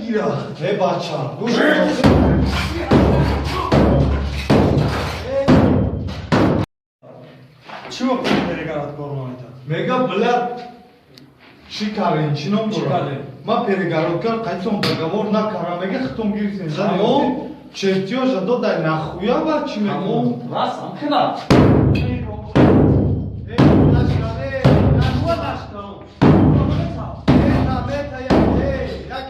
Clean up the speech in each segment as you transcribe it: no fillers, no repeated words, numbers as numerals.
Бигира. Э, бача, гӯш кун. Чӣ ба перегородкор намедиҳад? Мега, бля, чӣ кардем, чӣ ном Чӣ дорам? Кардем? Ман перегородкар қайтон договор накардам, мега, хитом гирифтем. Тамом. Чертёжа додай, нахуя ба чӣ мегӯм? Расам хела. Э, нашкане, нашкан. Мета, мета, я, э, як,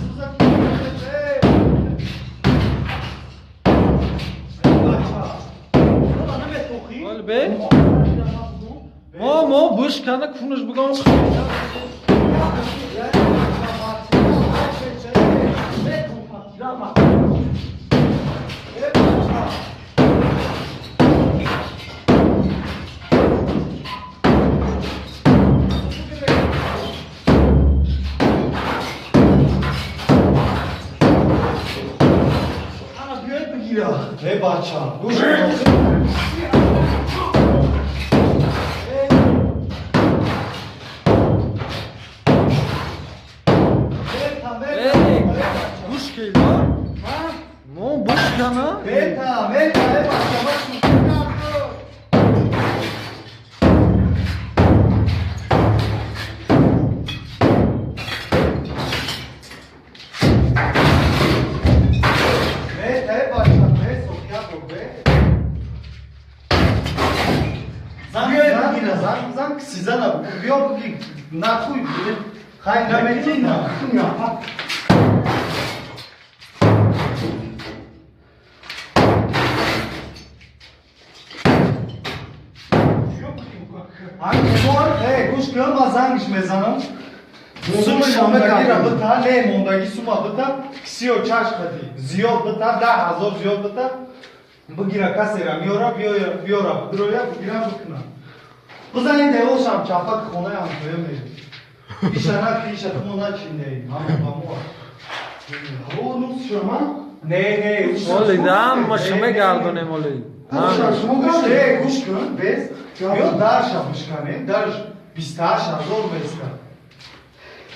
суза, э. Бача. Ол бе? Мо бушкана кунаш бугон. Э, бача, гӯш кун. Эй, гӯш кел. Мо бушкана. Мета, мета, э, бача, ма шӯхӣ кардам. Мета, э, бача, бе, София, бо, бе. Занг, занг, занг, занг, сизана, биё буги, нахуй, хай намети, на. Ҳамин э, гӯш кун, ман зангш мезанам. Суми мондагира бита, не, мондаги сума бита, кисиё чаш қади. Зиёд бита, 10 000 зиёд бита. Бигира, касера миёра, биёра, бидроя, бигира, бикуна. Бизанин деволшам чапа, ки хонаи ҳамсоя мерем. Иша на, иша тумо начинеи. Ҳамо ҳамо. Не, не. Оли дам ма шуме гардонем оли. Гӯш, э, гӯш кун, без. Биё дарша бишкане, дарш 28 000 места.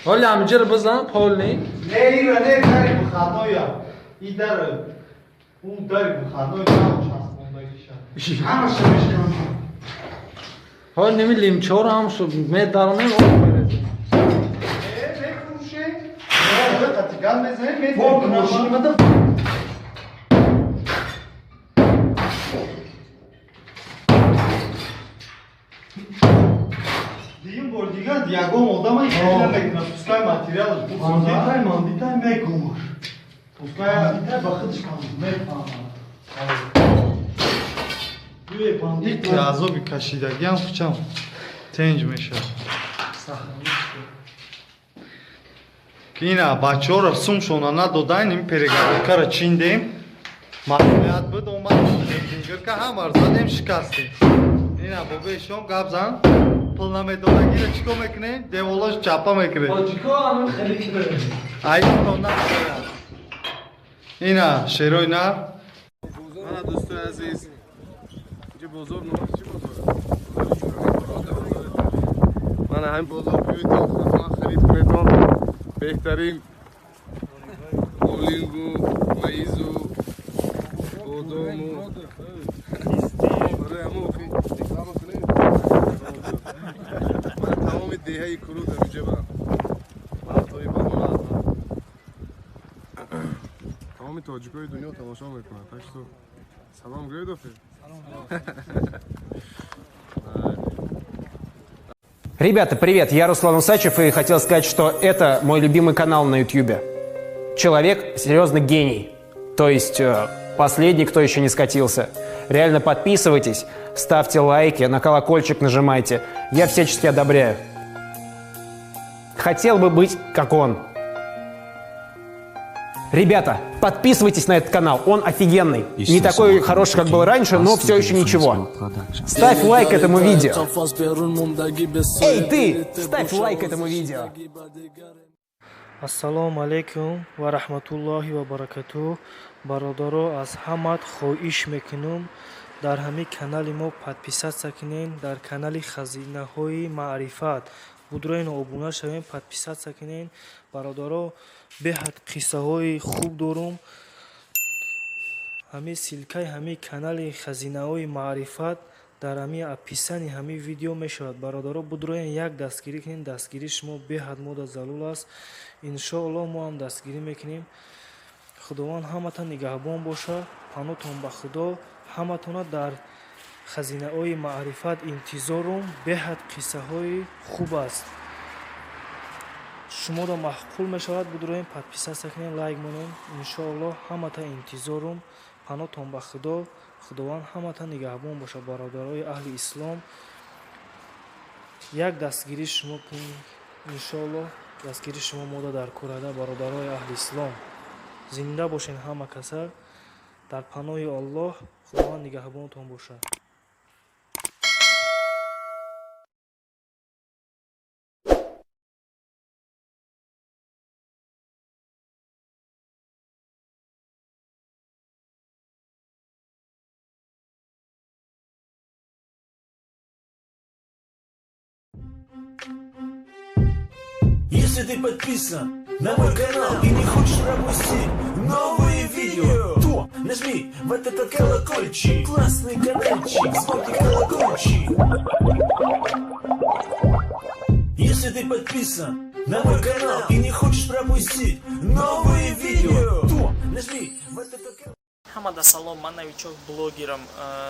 Оли амҷир бизан полни. Не, ира не, дари выходноя. И дар, у дари выходной там часпондагиша. Ҳамаша мешканам. Ҳол ними лимчор ҳам шу медаронем об мерезем. Э, мефурӯше. Не, қатиган мезанем, Бо мефурӯшем. мошини мада. Дуюм бор дигар ягон одама хеле намекунад. Пускай материалаш бусоза. Бандитай, мандитай мекумаш. Пускай Бандитай ба худаш бандит мефаҳмад. Юе бандит. Ики азоби кашидагиам хучам тенҷ мешавад. Ки ина бачаҳоро сумшона надодаин, ин перегородкара чиндем. Маслиҳат буд, омад гирка, ҳамар задем, шикастем. Ина бобешон гап зан, пул намедодагиро чӣ кор мекунем? Деволош чапа мекунем. Тоҷико ҳам хеле кида. Айто намедорад. Ина шерои нар. Мана, дӯстои азиз, инҷа бозор номаш чӣ бозор? Мана ҳамин бозор биёедон, хатман харид кунедон. Беҳтарин олингу, маизу, бодому барои ҳамо охи реклама кунед. Мана тамоми деҳаи Куруд ҳаминҷа ба мардҳои баҳона тамоми тоҷикои дунё тамошо мекунанд. Так что салом гӯед охир. Ребята, привет, я Руслан Усачев и хотел сказать, что это мой любимый канал на YouTube. Человек серьезно гений. То есть последний, кто еще не скатился. Реально подписывайтесь, ставьте лайки, на колокольчик нажимайте. Я всячески одобряю. Хотел бы быть как он. Ребята, подписывайтесь на этот канал, он офигенный. Не такой хороший, как был раньше, но все еще ничего. Ставь лайк этому видео. Эй, ты! Ставь лайк этому видео. Ассалому алайкум ва раҳматуллоҳи ва баракатуҳ. Бародаро, аз ҳамат хоҳиш мекунам, дар ҳамин канали мо подписаться кунед, дар канали Хазинаҳои маърифат. Будроен, обуна шавем, подписаться кунен. Бародаро, беҳад қиссаҳои хуб дорум. Ҳамин ссылкаи ҳамин канали Хазинаҳои маърифат дар ҳамин описании ҳамин видео мешавад. Бародаро, будроен, як дастгирӣ кунед. Дастгирии шумо беҳад мода зарур аст. Иншоаллоҳ, мо ҳам дастгирӣ мекунем. Худованд ҳаматон нигаҳбон боша. Панотон ба Худо. Ҳаматона дар Хазинаҳои маърифат интизорум. Беҳад қиссаҳои хуб аст, шуморо маъқул мешавад. Будроем, подписаться кунед, лайк монед. Иншоаллоҳ, ҳамата интизорум. Панотон ба Худо. Худованд ҳамата нигаҳбон бошад. Бародарои аҳли ислом, як дастгирии шумо, иншоаллоҳ, дастгирии шумо мода дар кор ада. Бародарои аҳли ислом, зинда бошед. Ҳама каса дар паноҳи Аллоҳ. Худованд нигаҳбонтон бошад. Если ты подписан на мой канал и не хочешь пропустить новые видео, то нажми вот этот колокольчик. Классный каналчик, звонкий колокольчик. Если ты подписан на мой канал и не хочешь пропустить новые видео, то нажми вот этот колокольчик. Ҳамада салом, ман новичок блогерам.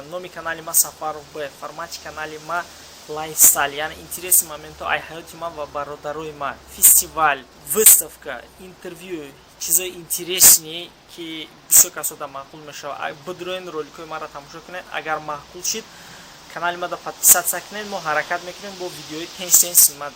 Номи канали ма Сафаров Б. Формати канали ма лайфстайл, яъне интересный моментҳо ай ҳаёти ман ва бародарои ман, фестивал, выставка, интервю, чизои интересные, ки бисёр касода маъқул мешавад. Бидроен, роликҳои маро тамошо кунед. Агар маъқул шид, канали мада подписаться кунед. Мо ҳаракат мекунем, бо видеои тенс тенс снимать.